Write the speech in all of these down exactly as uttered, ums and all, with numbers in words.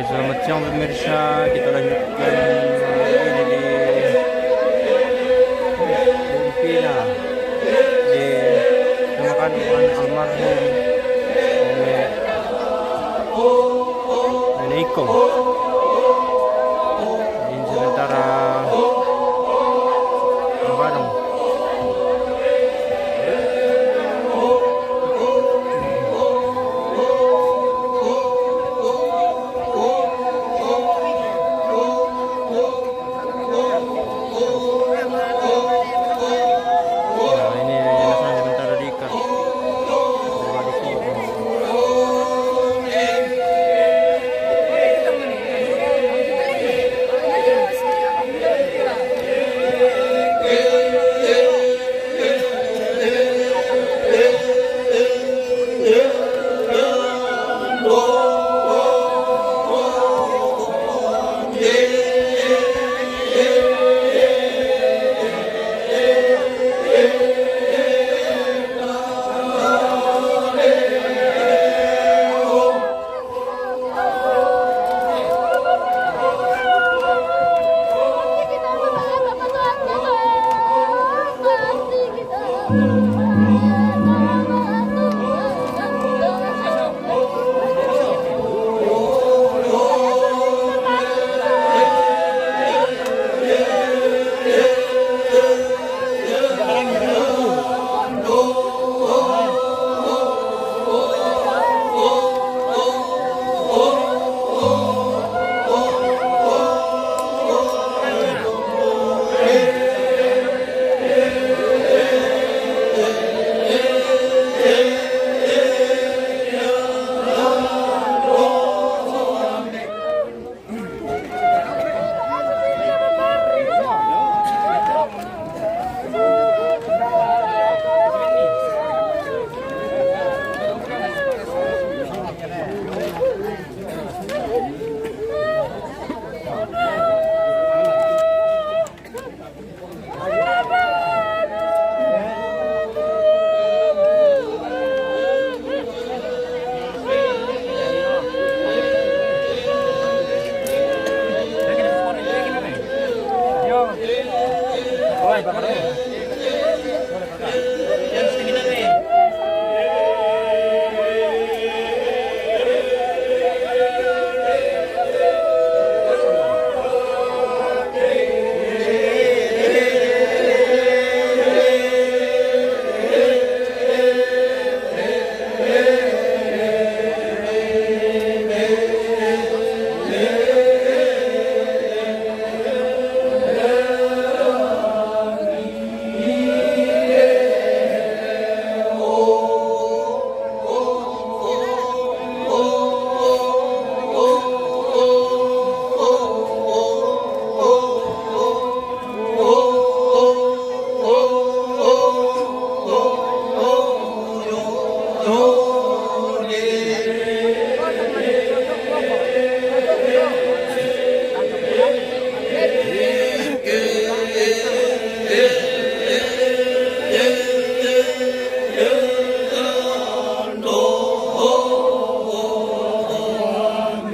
Selamat siang pemirsa, kita lanjutkan ini di Bumpina, di pemakaman almarhum Nenek, Nenek Iko. Ini sementara Abang. Nah, ini jenazah sementara diikat. Coba diikat.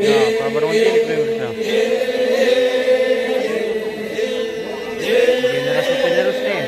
Nah, para barang ini, pemirsa. Generasi penerus nih.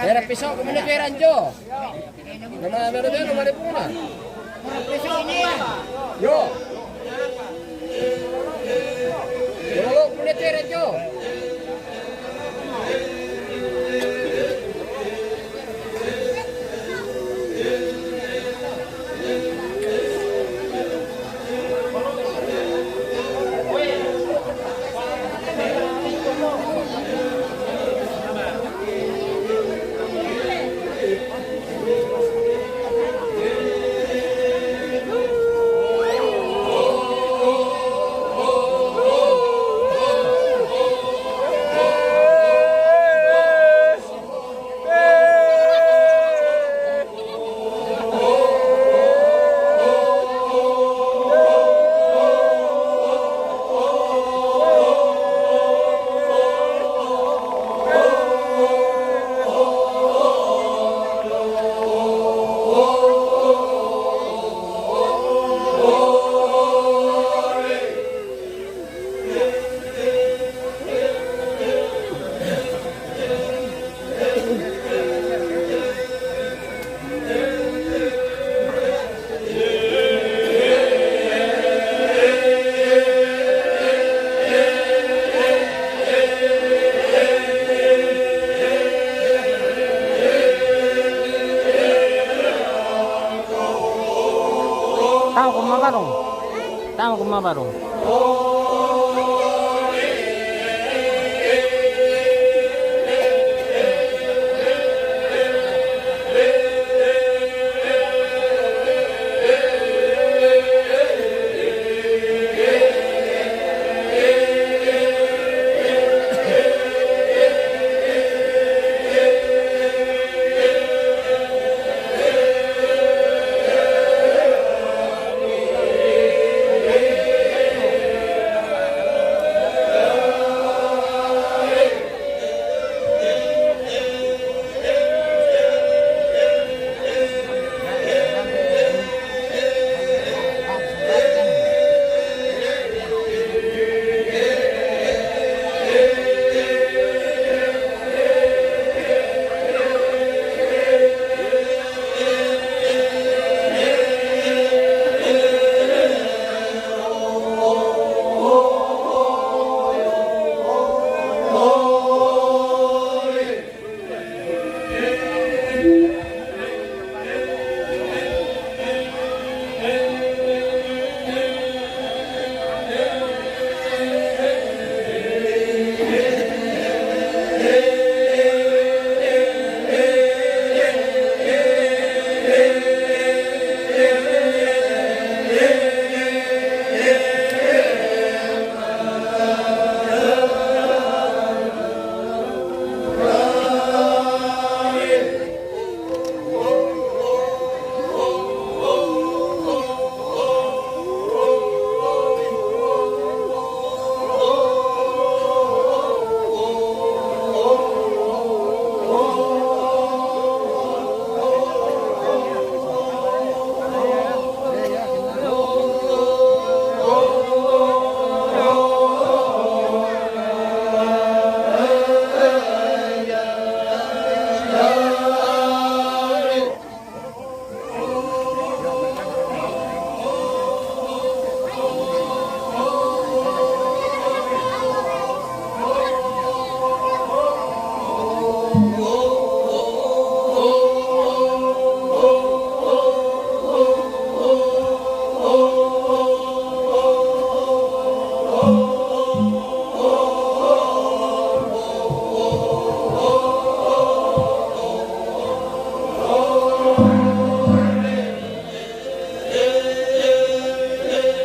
Era pisau, kemana tu, Ranjo? Nama, mana dia, nama dia pula? Yo. Yo, lo, kemana tu, Ranjo? Tau ko mabarong. Tau ko mabarong.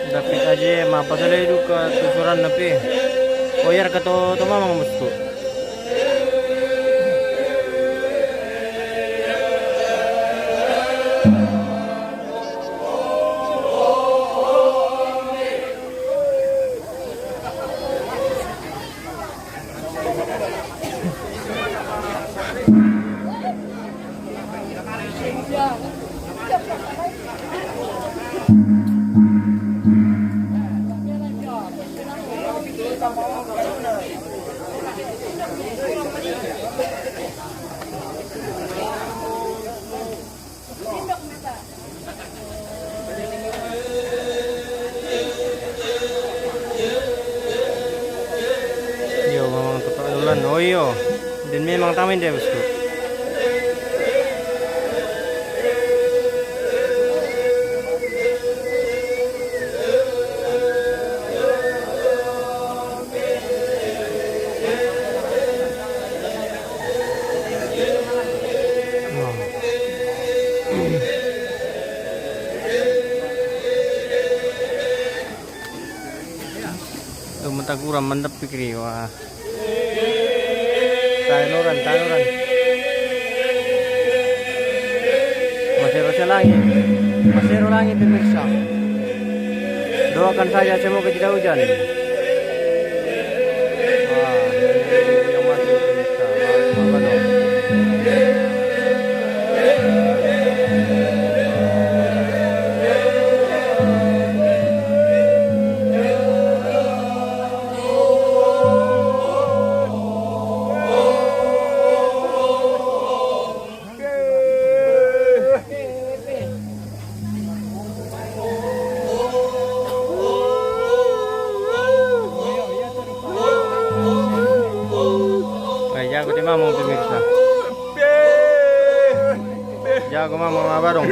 David aje ma pasal idu ka tusuran napi. Oyar ka to, to mamang musku. Iyo, dan memang tamin dia, bosku. Tuh, mata kurang mantap pikir, wah. Tanuran, tanuran. Masero sa langit. Masero langit, pemirsa. Doakan saja semoga tidak hujan. Wah, yang masuk, pemirsa. Wah, semoga dong. Ay, jago ti mama, pemirsa. Jago mama, mga barong.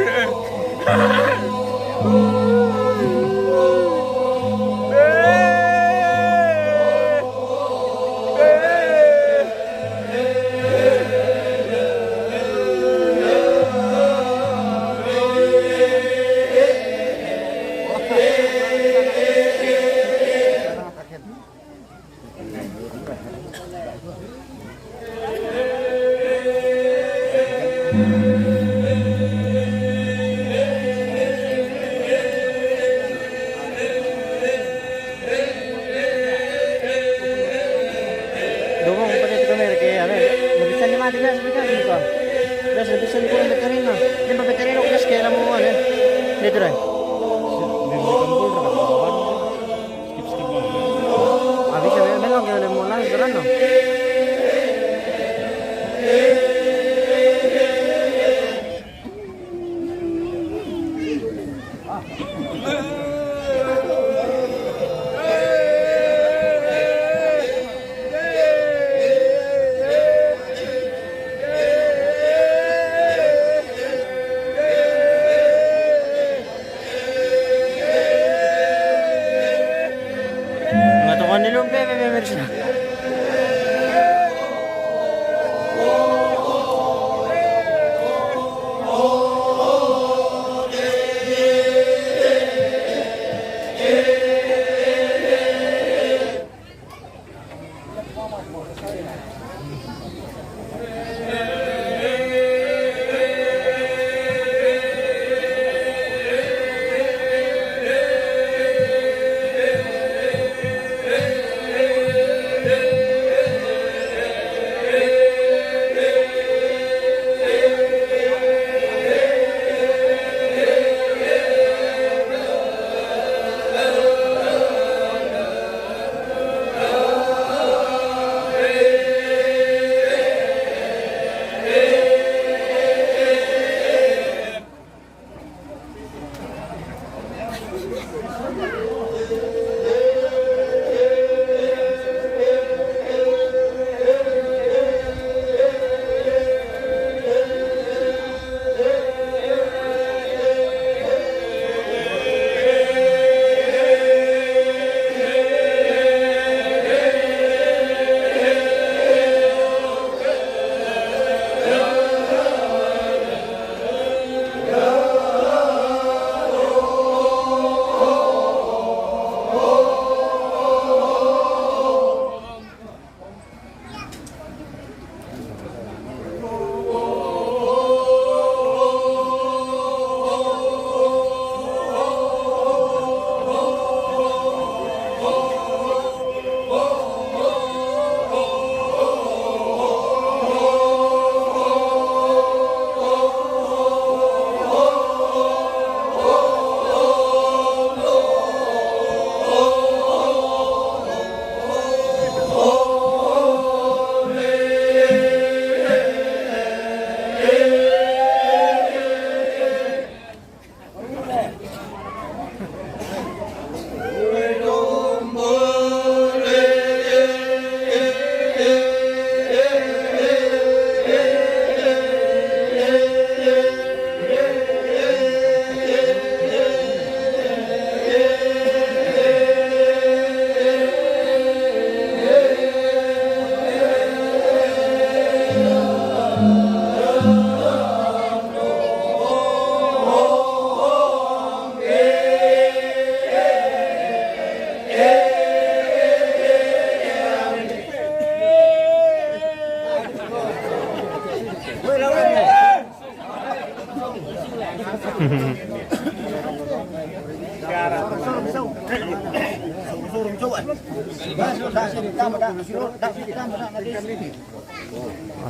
Dungong pa dito kami, kaya ano, eh, nabisan ni Mati, biasa, biasa, biasa ko. Biasa, nabisan ko ng veterano. Di ba veterano ko, kasi kaya mo, ano, eh. Dito rin. Skip, skip mo. Abi siya, meron kayo lang muna, sigurado. Matukan ni Lumpe, may memories na.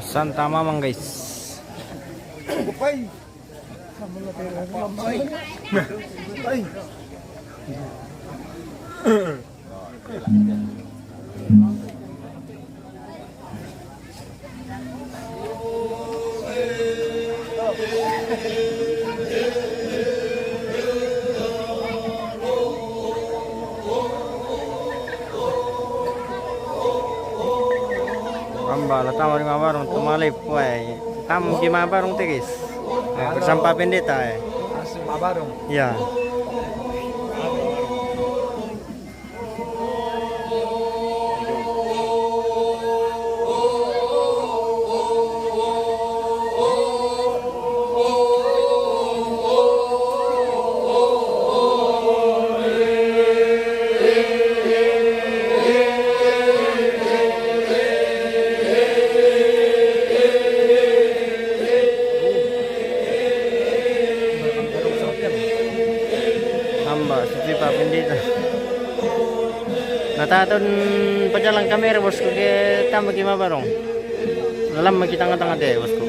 Santa Mamang, guys. Amba, la tama di Mabarong, tumalip, wai. Tama di Mabarong, tigis. Eh, bersama Pak Pendeta, eh. Mabarong. Ya. Amba, suci Pak Pendeta. Nataton pajalan kamera, bosku, ke tama ki Mabarong. Lalam ki tanga-tanga te, bosku.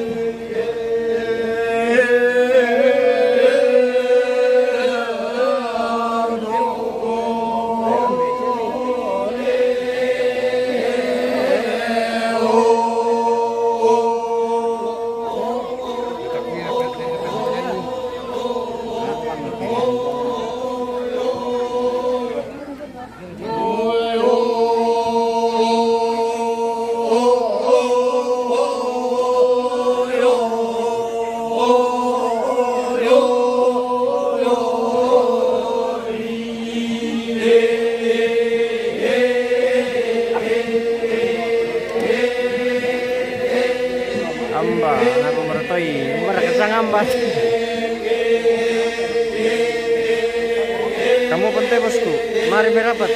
Amba, anakku mertoi, merkesang amba. Kamu penting, bosku, mari merapat.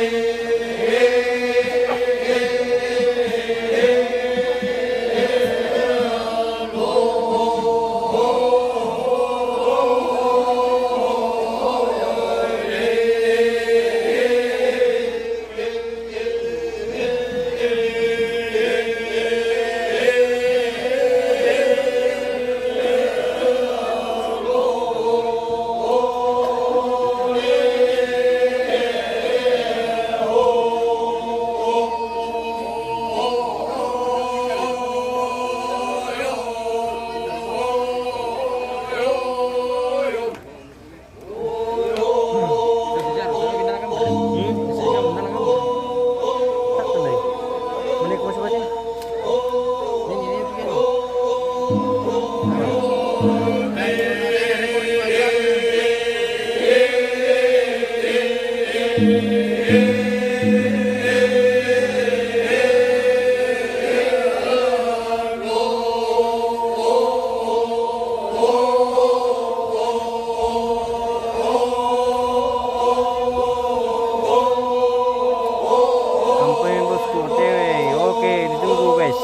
Kampanye, bosku, O T W. Oke, ditunggu, guys.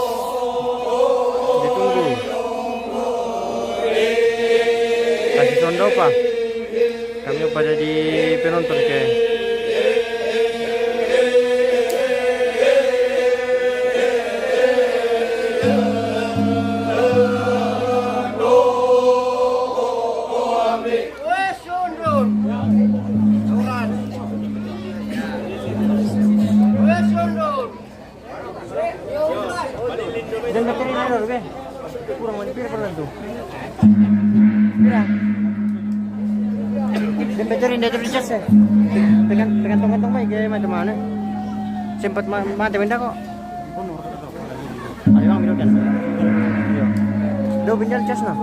Ditunggu. Kasih sound apa? Kami pada di penonton ke. Wes, sundun. Wes, sundun. Dan baterai ini ada, be. Kurang lebih berapa tu? Pira? Dan baterai ini ada di cas, ya? Tekan, tekan tong-tong baik, ya, macam mana? Sempat ma-, mati benda kok. Ada bang, minum cas. Iya. Dah, pinjam cas, nah.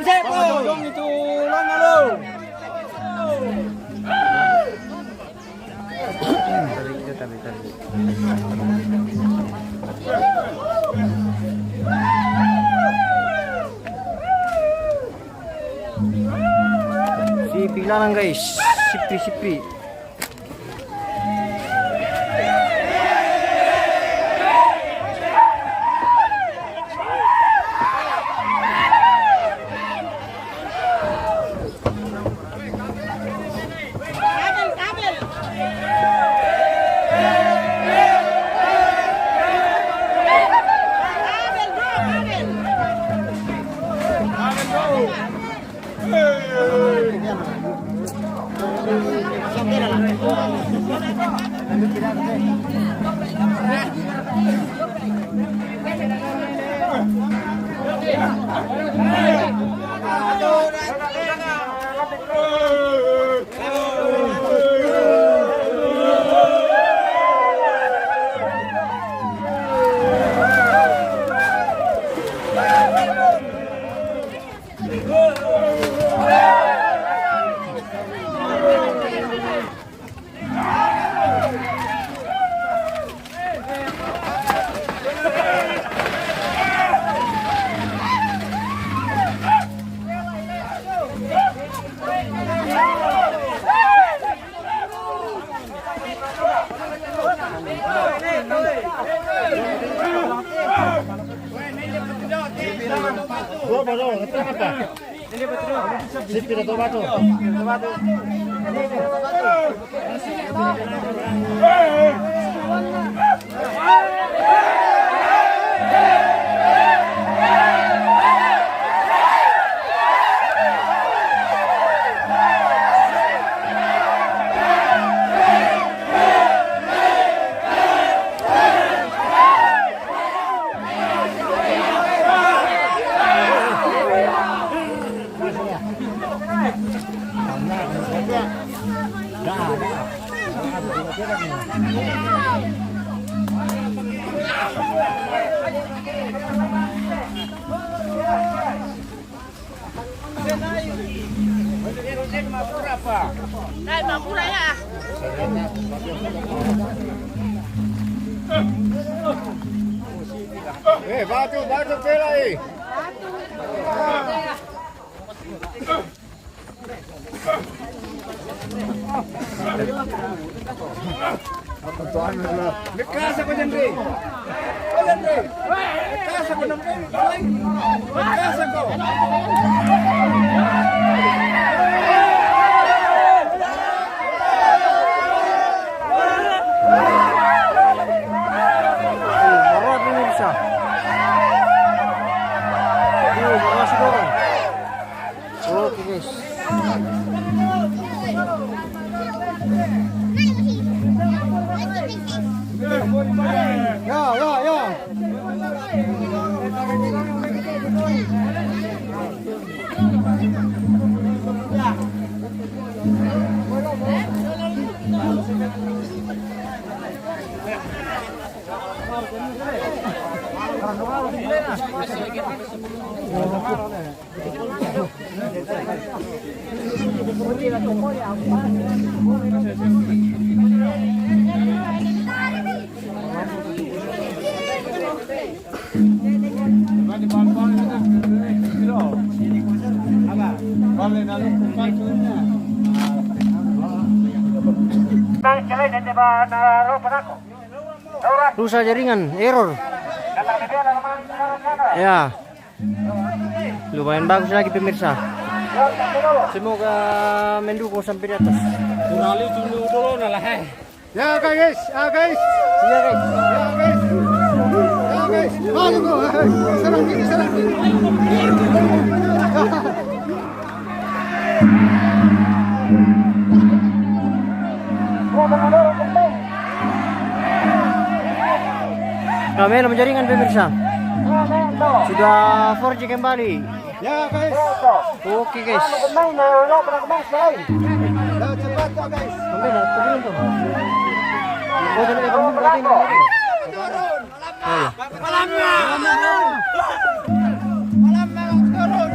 Pangajodong itu lang, alo. Si piglalang, guys. Sipri, sipri. Eh, batu, batu pela, eh. Nekasa ko diyan, Re. Ko diyan, Re. Nekasa ko diyan, Re. Nekasa ko. Marah ini bisa. Ini marah sih orang. Oke, guys. Ya, ya, ya. Rusak jaringan, error. Ya. Lumayan bagus lagi, pemirsa. Semoga mendukung sampai di atas. Kurali dulu, dulu, nah lah, eh. Ya, guys, ya, guys. Iya, guys. Ya, guys. Ya, guys. Maju, bro. Serang kiri, serang kiri. Kamera menjaringan, pemirsa. Sudah four G kembali. Ya, guys. Oke, guys. Ya, cepat, guys. Ambil lah, turun tuh. Oh, jadi, turun, turun. Oh, iya. Malam, Bang. Malam, Bang. Turun.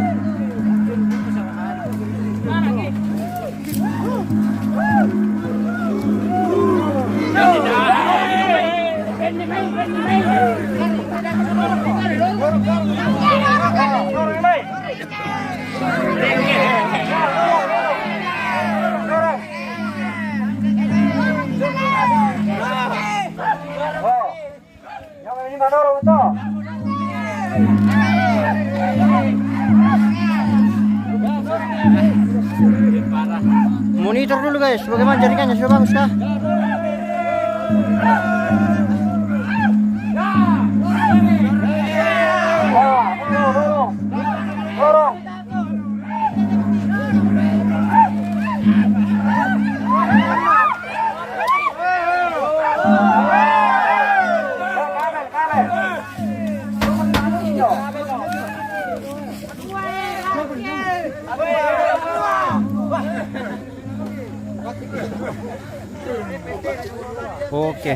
Monitor dulu, guys, bagaimana jaringannya, sudah bagus kah? Oke.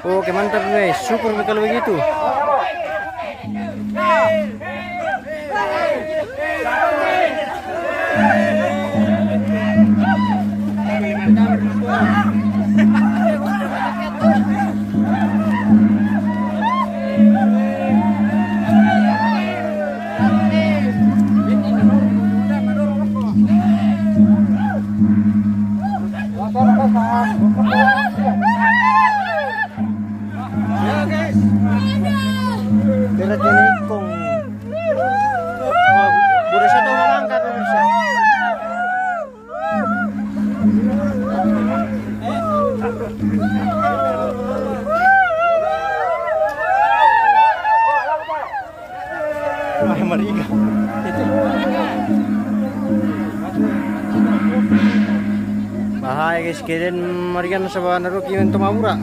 Oke, mantap, guys. Syukur kalau begitu. Berat ini ikong. Wah, udah satu orang angkat, pemirsa. Wah, mariga. Bahaya, guys, keden mariga na saba na roki untuk mabura.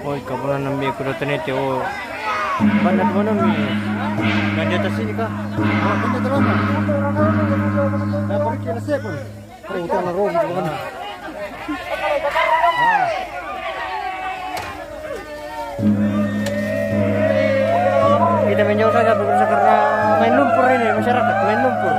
Oi, kabunan nambi kuda tenete, oh. Banyak mana mi? Yang di atas sini kah? Oh, banyak terlalu. Nah, pergi ke Lesep pun. Oh, utang na rogi, gimana? Kita menjauh saja, pemirsa, karena main lumpur ini, masyarakat main lumpur.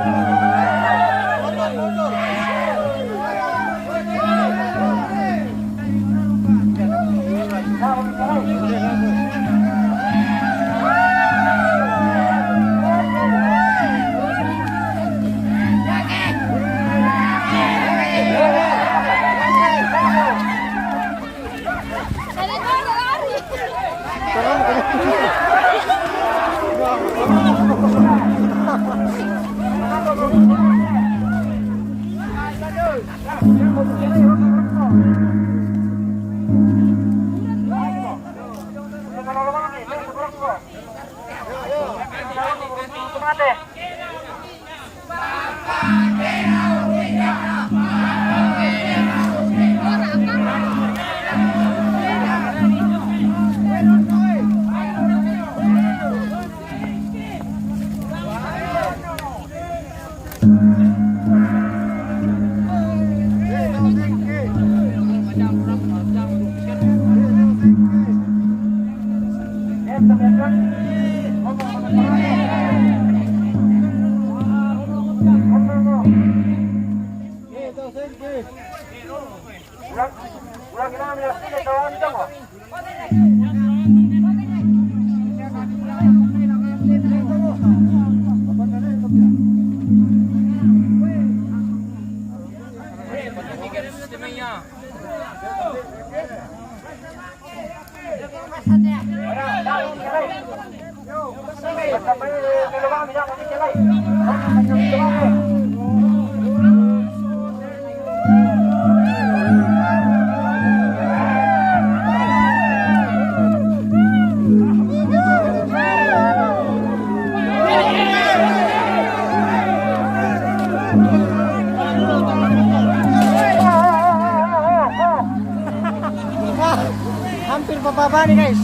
Hampir bababa nih, guys.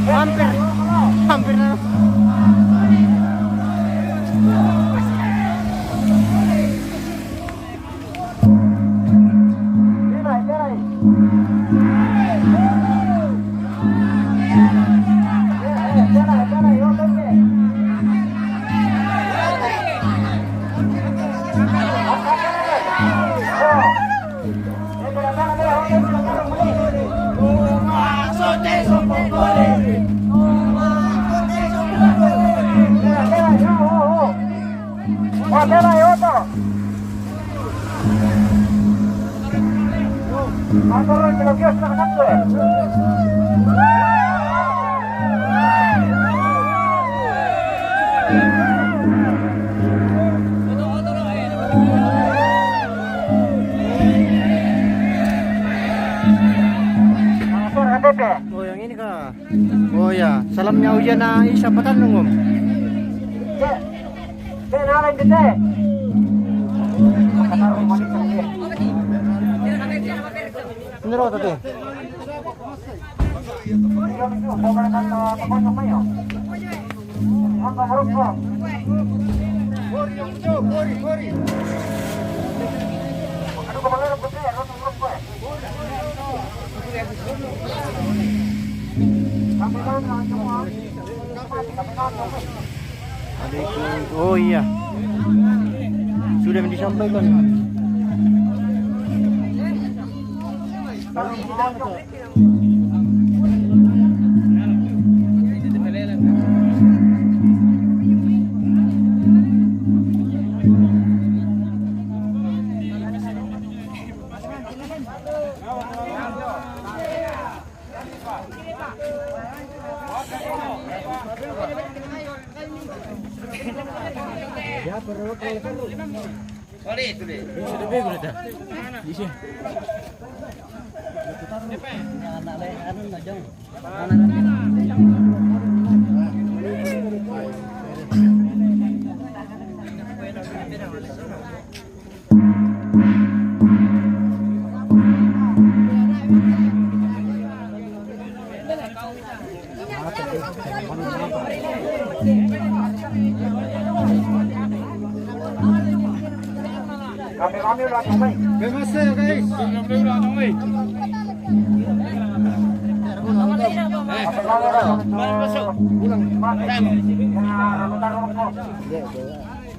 Hampir. Hampir na. Oh, yang ini kah? Oh ya, salamnya ujian na isa patan nungum. Ini roh tadi. Oh iya. Sudah disampaikan.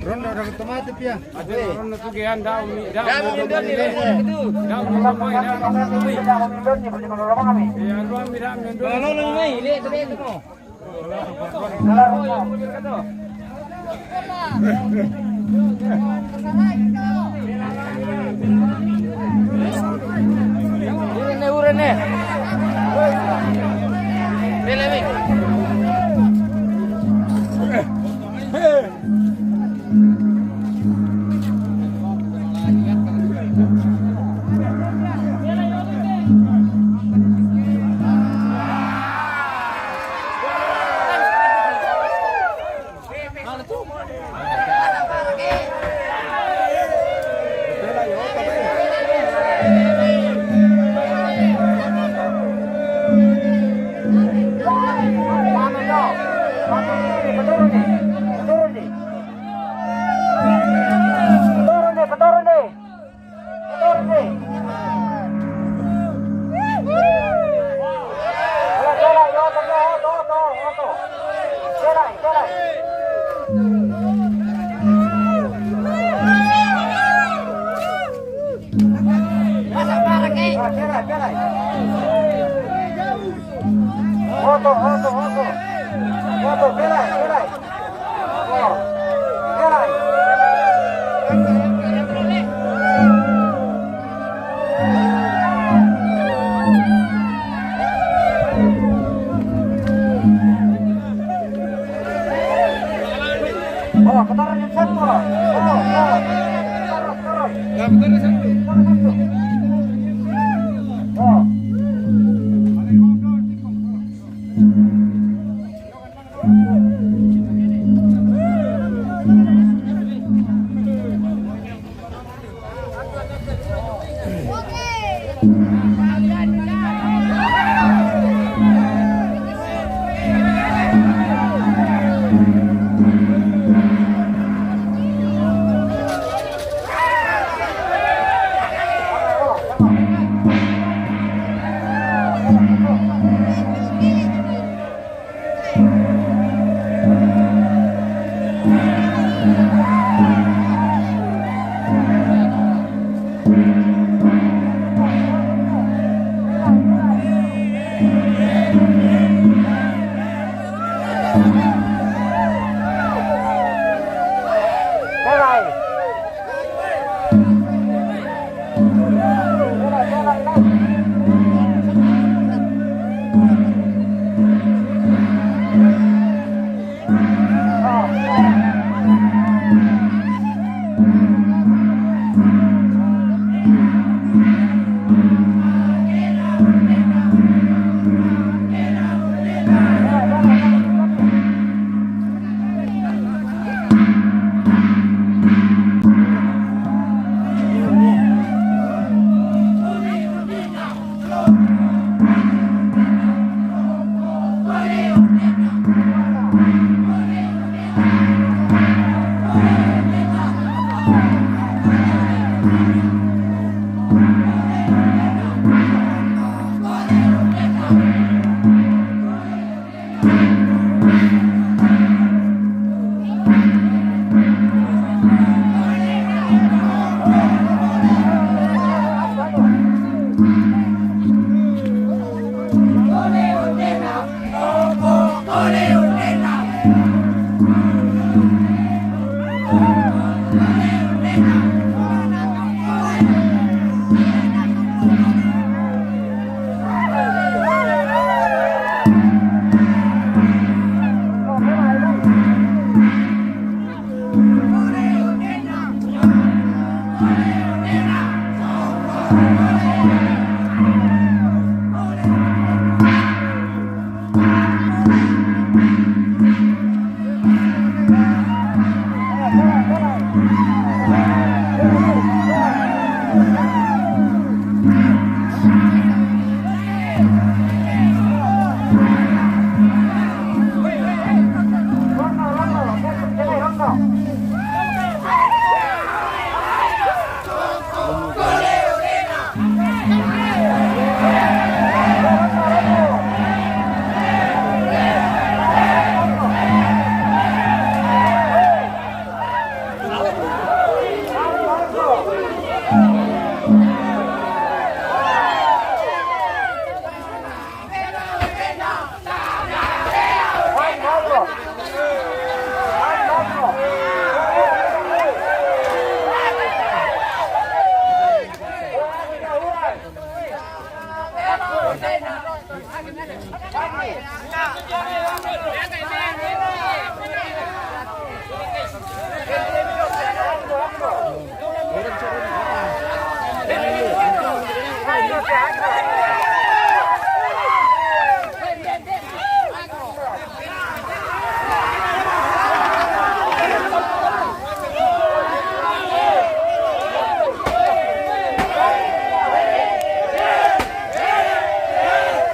Ronda daga tomate pia. Ronda tuge anda umi. Damu ndoni. Damu ndoni. Damu ndoni. Oto, oto, oto. Oto, pelai, pelai. Oh, pelai. Oh, putaran yang satu. Oh, oh. Putaran, putaran. Nah, putaran satu. Putaran satu. Oh.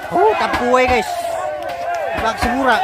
Oh, tapu, eh, guys. Bak segura.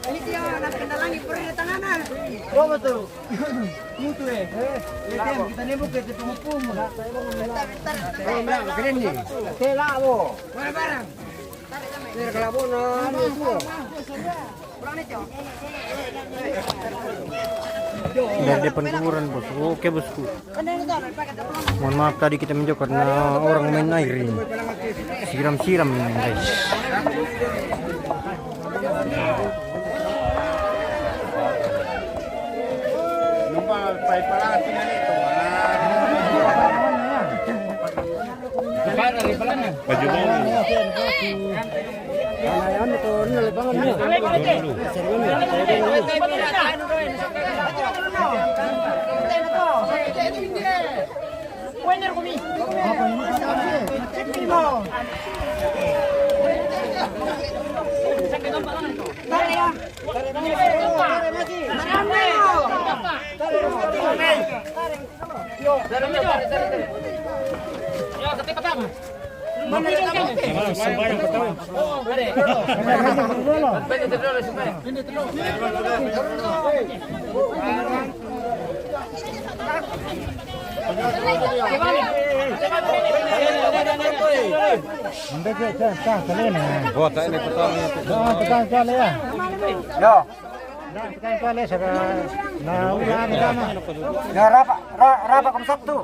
Ini dia, nak kendalangi perdagangan. Apa tu? Mutu eh. Lihat, kita ni bukan kita penghubung. Eh, nak keren ni. Tela bo. Mana barang? Biar kalau bo na ni tu. Dari depan kuburan, bos. Oke, bosku. Mohon maaf tadi kita menjauh karena orang main air ini. Siram-siram, guys. Baju bau. Bota ini petani. Yo. Nah, udah ada sana. Ya, rapa, ra-, rapa kamu satu.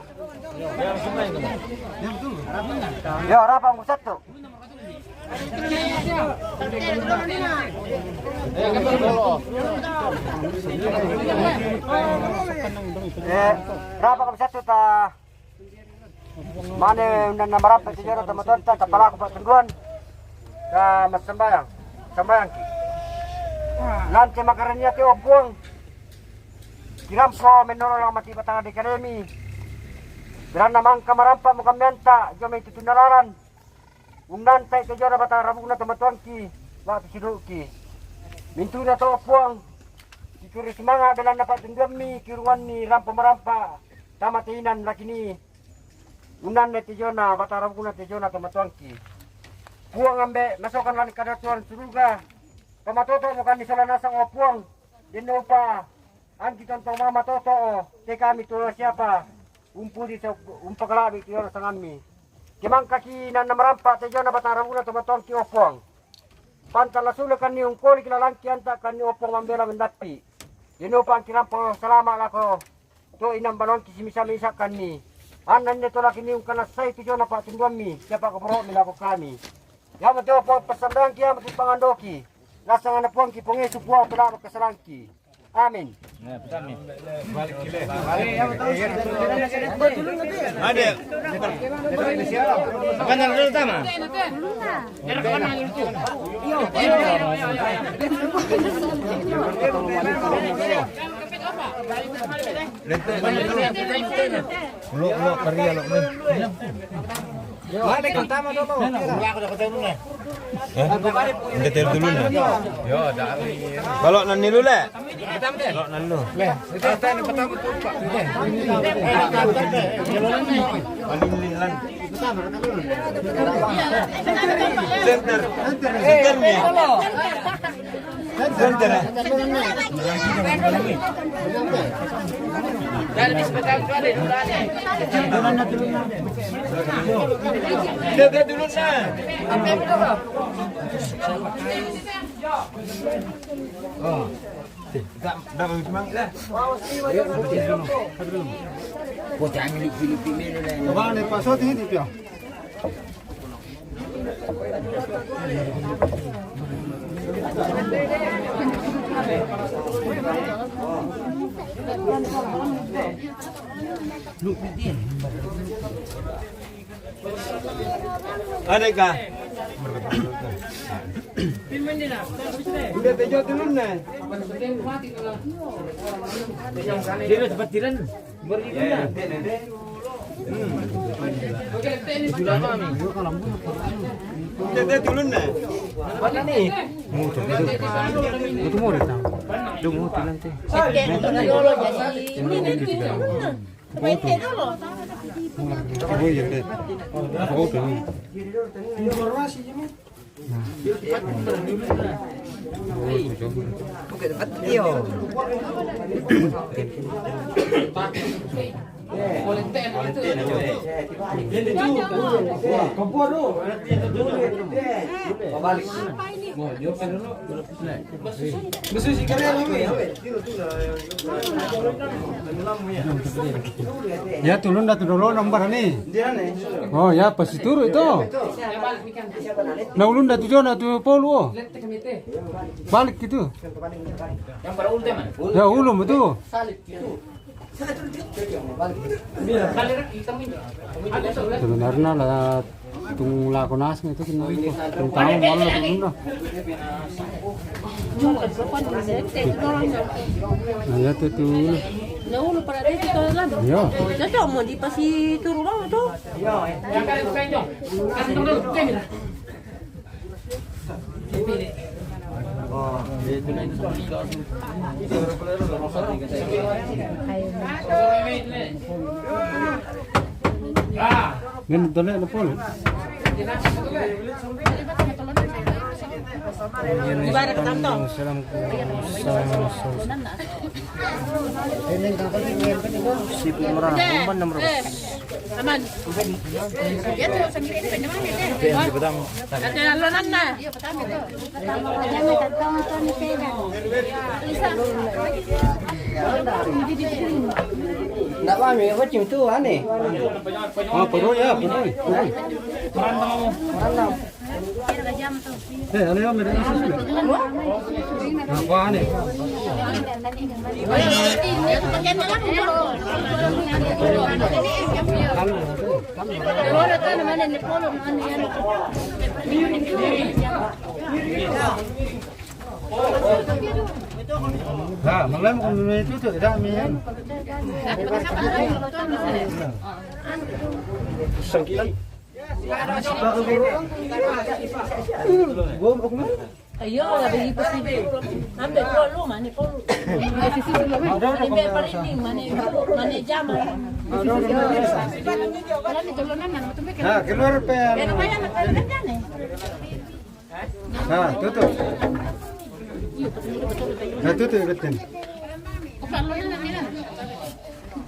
Ya, rapa kamu satu. Eh, rapa kamu satu ta. Mane undanna marampe tu jolo tomatoanta, tapalaku pa'tunduan. Ta massambayang, sambayangki. Lan te makarania te, o Puang, kirampo mennolo lao mati batang dai kalemi. Belanna mangka marampamo kammeanta jomai tutunna lalan. Unnantai te jolo batang rabukna tomatoangki, ma'pisidu'ki. Mintuna to, o Puang, kikuri sumanga' belanna pa'tunduammi, kiurunganni rampo marampa tama te inan lakini. Unnanai te jona batang rabukna te jona tomatoangki. Puang Ambe', masokan la'ni kadatuan suruga. Pamatoto'mokanni sola nasang, o Puang, denno upa angki tontong mama toto, te kami tu siapa umpudi umpakala'bi' tu sangammi. Ke mangkaki nanna marampa te jona batang rabukna tomatoangki, o Puang. Panta la sulekanni ungkoliki lalangki, anta'kanni, o Puang, mambela mendappi. Denno upa angki rampo salama' lako to inan banoangki simisa-misa'kanni. Anna inde to lakini ungkanassai tu jona pa'tunduammi, siapa kaporo'mi lako kami. Iamote, o Puang, passambayangki, iamote pangandoki. Nasang anna Puangki Puang Yesu, Puang pela'bang kasalangki. Amin. Ada. Mana dulu tama? Ulok, ulok, kari, ulok, ni. Balik, pertama, tuh, tuh. Eh? Ente tel dulu, nah. Yo, dah. Balok nani lu, Le? Balok nani lu. Le, itu yang pertama tuh, Pak. Paling lilan. Center. Center nih. Center, eh. Dia, dia dulu, nah. Oh. Dah, dah, Bang Ismail, dah. Coba nih, Pak Soti ini, Pion. Ada kah? Udah tejo dulu, nah. Dia udah cepat tiran. Dia, dia turun, nah. Mana nih? Mutu, mutu. Mutu, mutu, tahu. Dia mutu nanti. Oke, itu dulu, jadi ini nanti. Coba itu dulu. Coba ya, deh. Apa udah nih? Informasi ini. Ya, tulun dah tu dulu nomor ni. Oh, ya, pasti turu itu. Nah, ulun dah tu Jona tu Polu, oh. Balik gitu. Ya, ulun itu. Sebenarnya lah tung lako nas itu kena tung tahu malu lah tulun dah. Nah, ya tu tu. Nah, ulun pada itu tu kan. Ya. Cocok mau dipasi turun tu. Ngin tole lepon. Ibarat kantong. Salam. Sipit merah, umpan enam ratus. Aman. Ada alonan na. Ndak paham ya, apa cium tu aneh. Oh, perut ya, perut. Perut. Eh, ano yun? Meron na sila. Nakuha ni. Ha, malay mo kung may tuto, dami yan. Sangkilan. Ayo, ada ibu sini. Ambil dulu, mana dulu. Ini biar paling mana, mana jam. Nah, keluar pe. Biar bayar nak kerja nih. Ha, tutup. Ha, tutup, betul.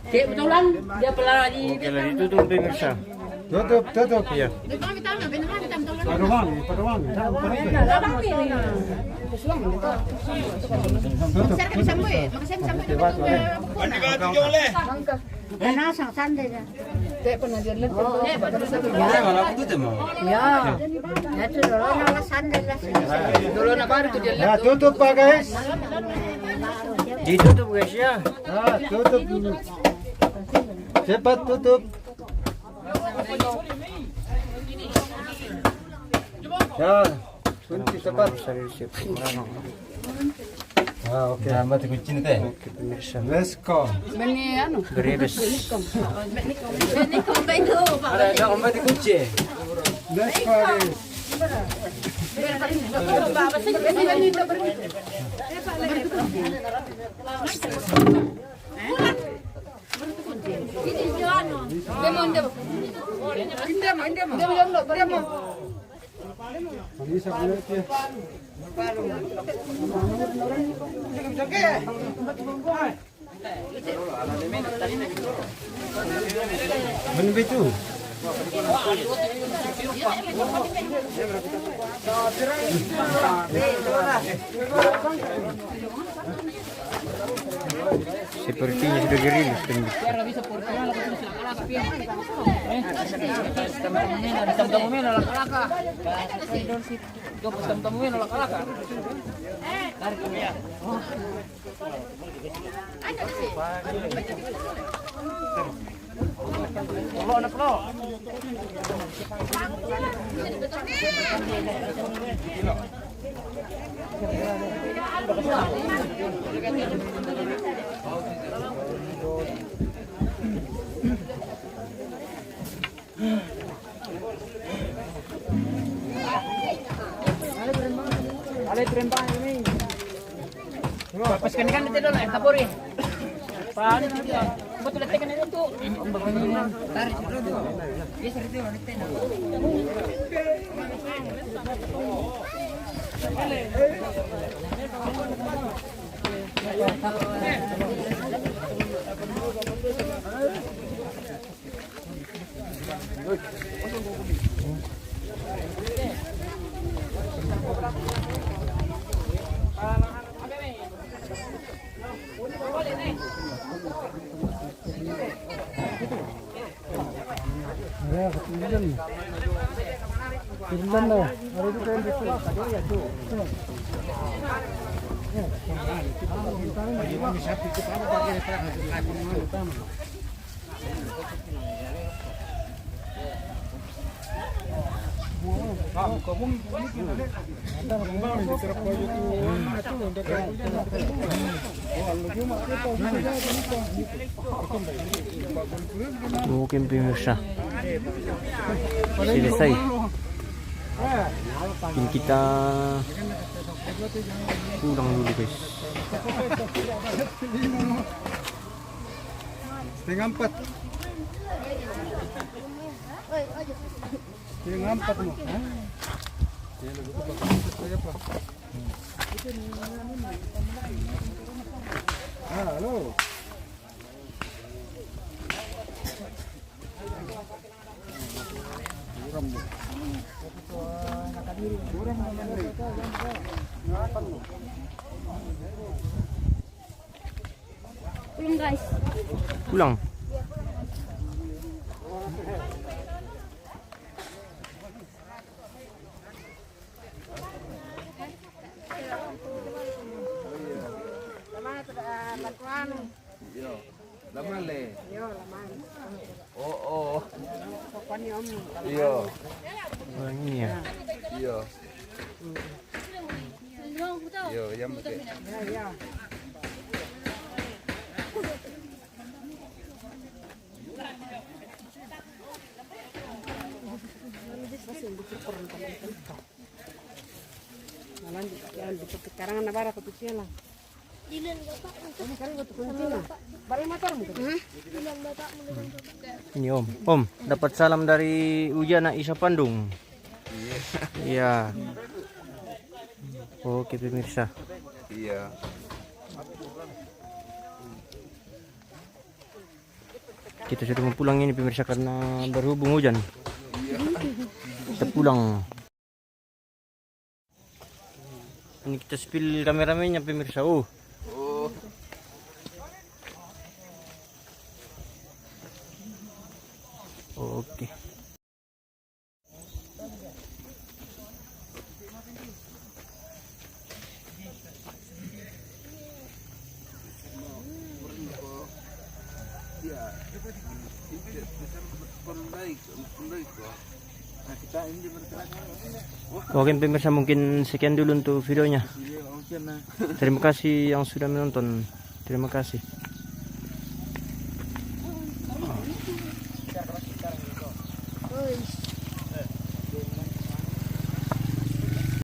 Cek betulan, dia pelari. Oke, lagi tutup, pemirsa. Tutup, tutup. Iya. Paduan, paduan. Tutup, tutup. Mana kau tujuh oleh? Tanasang sandal ya. Ya. Ya, itu dulu nama sandal ya. Dulu nama baru tu dia. Ya, tutup, Pak, guys. Ditutup, guys, ya. Ya, tutup dulu. Cepat tutup. Ya, kunci cepat. Ah, oke. Nah, mati kucing teh. Oke, pemirsa. Let's go. Bani anu. Berebes. Bani kom. Bani kom, bani kom, bani kom. Ada, ada, mati kucing. Let's go, guys. Begitu. Sepertinya sudah gerimis kan. Pas kan kan itu dulu, eh, kapuri. Pak, ini juga. Betul, tekan itu tuh. Tarik dulu tuh. Dia serius tuh, nanti. Mungkin pemirsa. Selesai. Mungkin kita pulang dulu, guys. Setengah empat. Setengah empat, no. Hah? Ya, lebih cepat. Saya apa? Ah, halo. Kurang, no. Kurang, no. Pulang, guys. Pulang. Iya. Lama le. Iya, lama. Oh, oh. Pokoknya, Om. Iya. Wanginya. Iya. Iya, yang pakai. Iya, iya. Nah, lanjut, lanjut. Sekarang anak bara aku tuh lah. Ini kali waktu kunci, nah. Balik motor mungkin. Ini Om. Om, dapat salam dari Ujana Isa Pandung. Iya. Iya. Oke, pemirsa. Iya. Kita sudah mau pulang ini, pemirsa, karena berhubung hujan. Iya. Kita pulang. Ini kita spill kameramennya, pemirsa. Oh. Oh. Oke. Oke, pemirsa, mungkin sekian dulu untuk videonya. Terima kasih yang sudah menonton. Terima kasih.